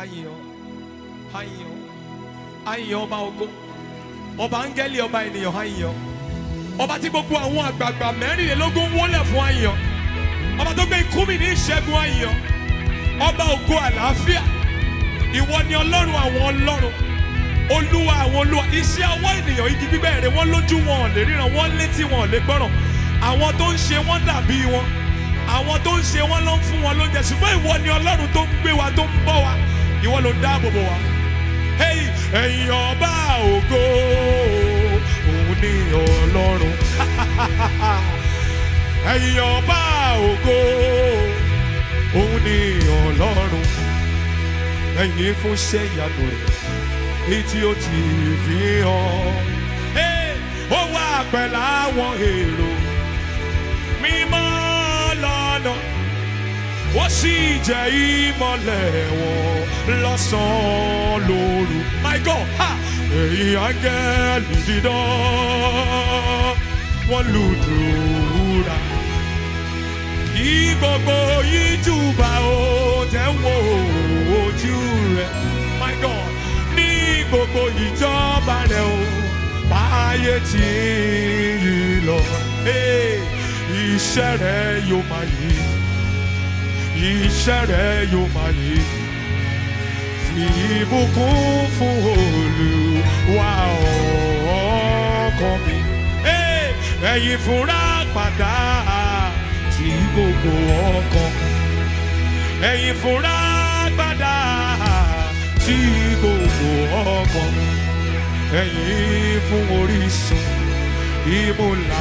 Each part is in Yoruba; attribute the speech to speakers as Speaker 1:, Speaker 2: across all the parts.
Speaker 1: Ayọ̀, ayọ̀, ayọ̀, ọba ògo, ọba áńgẹ́lì, ọba ènìyàn, ayọ̀. Ọba tí gbogbo àwọn àgbààgbà 24 wólẹ̀ fún, ayọ̀. Ọba tó gbé ikú mì ní ìṣẹ́gun, ayọ̀. Ọba ògo àlàáfíà. Ìwọ ni Ọlọ́run àwọn ọlọ́run, Olúwa àwọn olúwa. Iṣẹ́ ọwọ́ ènìyàn, igi gbígbẹ́ rẹ̀, wọ́n lójú, wọn ò lè ríran, wọ́n létí, wọn ò lè gbọ́ràn. Àwọn tó ń ṣe wọ́n dàbí wọn, àwọn tó ń ṣe wọ́n ló ń fún wọn lóúnjẹ. Ṣùgbọ́n ìwọ ni Ọlọ́run tó ń gbé wa, tó ń bọ́ wa. Ìwọ ló ń dáàbò bò wa. Hey, ẹ̀yin ọba ògo, òun ni Ọlọ́run. Ẹ̀yin ọba ògo, òun ni Ọlọ́run. Ẹ̀yin fún iṣẹ́ ìyanu rẹ̀ èyí tí ó ti fi hàn. Hey, ó wà pẹ̀lú àwọn èrò mímọ́ lọ́nà, ó sì jẹ́ ìmọ́lẹ̀ wọn lọ́sàn-án lóru. My God, ha! Ẹ̀yin áńgẹ́lì dídán, wọ́n lu dùúrà. Kí gbogbo yín júbà ó tẹ́ ń wo ojú rẹ̀. My God, ní gbogbo ìjọba rẹ̀ o, báyé tí yí lọ. Hey, iṣẹ́ rẹ̀ yóò máa yí, iṣẹ́ rẹ̀ yóò máa yí. Fi ìbùkún fún Olúwa, ọkàn mi. Hey, ẹ̀yin fúnra padà tí gbogbo ọkàn. Ẹ̀yin fúnra padà tí gbogbo ọkàn. Ẹ̀yin fún orísun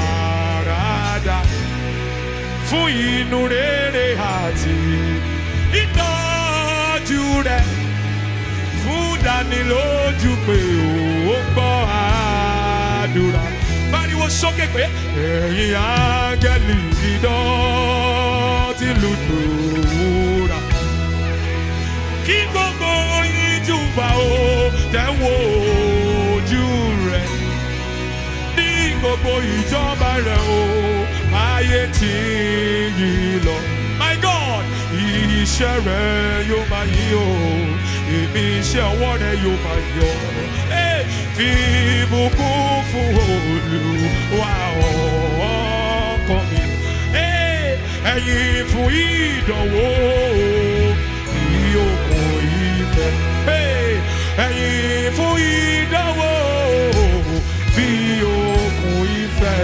Speaker 1: ìmúláradá, fún inú rere àti ìtọ́jú rẹ̀, fún dánilójú pé ó ń gbọ́ àdúrà. Pariwo sókè pé ẹ̀yin áńgẹ́lì dídán tí lu dùúrà. Kí gbogbo yín júbà ó tẹ̀ ń wo ojú rẹ̀ ní gbogbo ìjọba rẹ̀ o, ayé tí yí lọ. My God, iṣẹ́ rẹ̀ yóò máa yí o, èmi iṣẹ́ ọwọ́ rẹ̀ yóò máa yọ. Hey, fi ìbùkún fún Olúwa, ọkàn mi. Hey, ẹ̀yin fún ìdánwò ìyókùn ìfẹ́. Hey, ẹ̀yin fún ìdánwò bí òkun ìfẹ́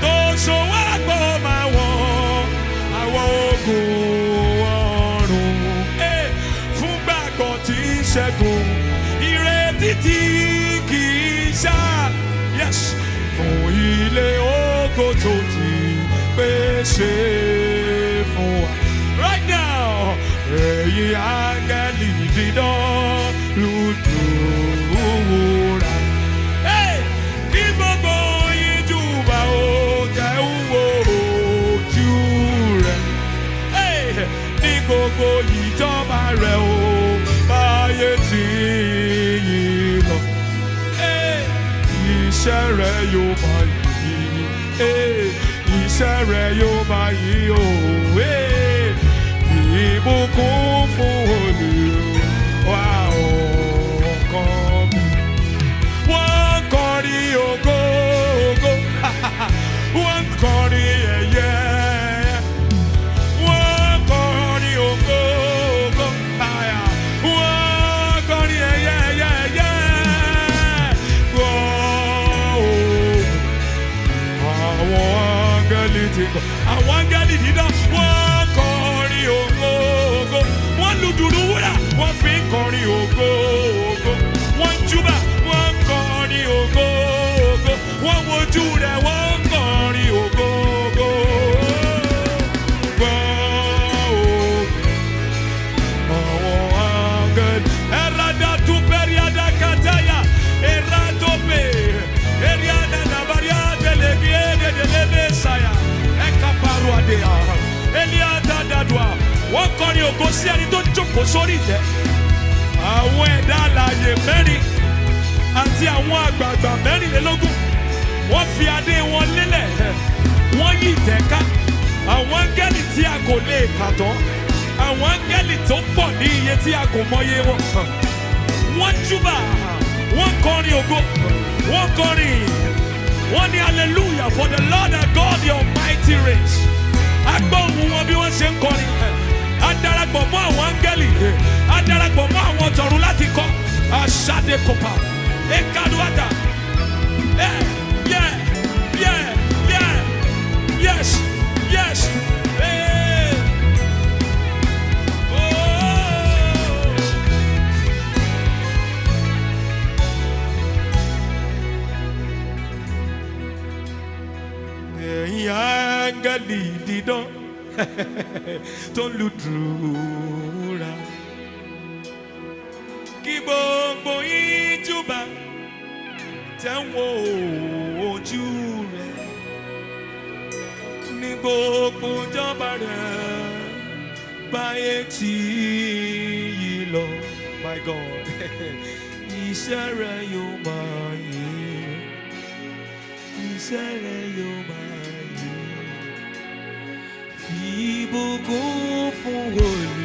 Speaker 1: tó so wá gbọ́ máa wọ̀n àwọn ogun ọ̀run. Hey, fún gbàgbọ́ tí ń ṣẹ́gun, ìrètí tí kì í ṣá. Yes, fún ilé ògo tó ti pèsè fún wa. Right now, ẹ̀yin áńgẹ́lì dídán lùdùúra. Hey, kí gbogbo yín júbà ó tẹ̀ ń wo ojú rẹ̀. Hey, ní gbogbo ìjọba rẹ̀ o, báyé tí yí lọ. Hey, iṣẹ́ rẹ̀ yóò máa yí. Hey, iṣẹ́ rẹ̀ yóò máa yí o. Hey, ìbùkún fún Olúwa, ọkàn mi. Wọ́n kọrin ògo ògo, wọ́n kọrin ẹ̀yẹ. Wọ́n kọrin ògo ògo, àyà. Wọ́n kọrin ẹ̀yẹ ẹ̀yẹ ẹ̀yẹ. Gbọ́ ohùn àwọn áńgẹ́lì ti kọ. Àwọn áńgẹ́lì dídán, wọ́n kọrin ògo ògo. Wọ́n lu dùrù wúrà, wọ́n fi ń kọrin ògo ògo. Wọ́n júbà, wọ́n kọrin ògo ògo. Wọ́n wojú rẹ̀, wọ́n kọrin ògo ògo. Gbọ́ ohùn àwọn áńgẹ́lì. Erada tuperiada kataya, eratope, eriana nabaria delegiede delebe saya, ekaparuadea, eliada dadua. Wọ́n kọrin ògo sí ẹni tó jókòó sórí ìtẹ́. Àwọn ẹ̀dá alààyè mẹ́rin àti àwọn àgbààgbà 24, wọ́n fi adé wọn lélẹ̀, wọ́n yí ìtẹ́ ká. Àwọn áńgẹ́lì tí a kò lè kà tán. Àwọn áńgẹ́lì tó pọ̀ ní iye tí a kò mọye wọn. Wọ́n júbà, wọ́n kọrin ògo, wọ́n kọrin ìyìn. Wọ́n ní hallelujah, for the Lord our God, the Almighty, reigns. A gbọ́ ohùn wọn bí wọ́n ṣe ń kọrin. A darapọ̀ mọ́ àwọn áńgẹ́lì. A darapọ̀ mọ́ àwọn tọ̀run láti kọ́. Aṣáde kópa. Ekaduata. Yeah. Yes. Hey. Oh. Ẹ̀yin áńgẹ́lì dídán tó ń lu dùúrà, kí gbogbo yín júbà tẹ́ ń wo ojú rẹ̀ ní gbogbo ìjọba rẹ̀ báyé tí yí lọ. My God, iṣẹ́ rẹ̀ yóò máa yìn, iṣẹ́ rẹ̀ yóò máa yìn. Fi ìbùkún fún Olúwa.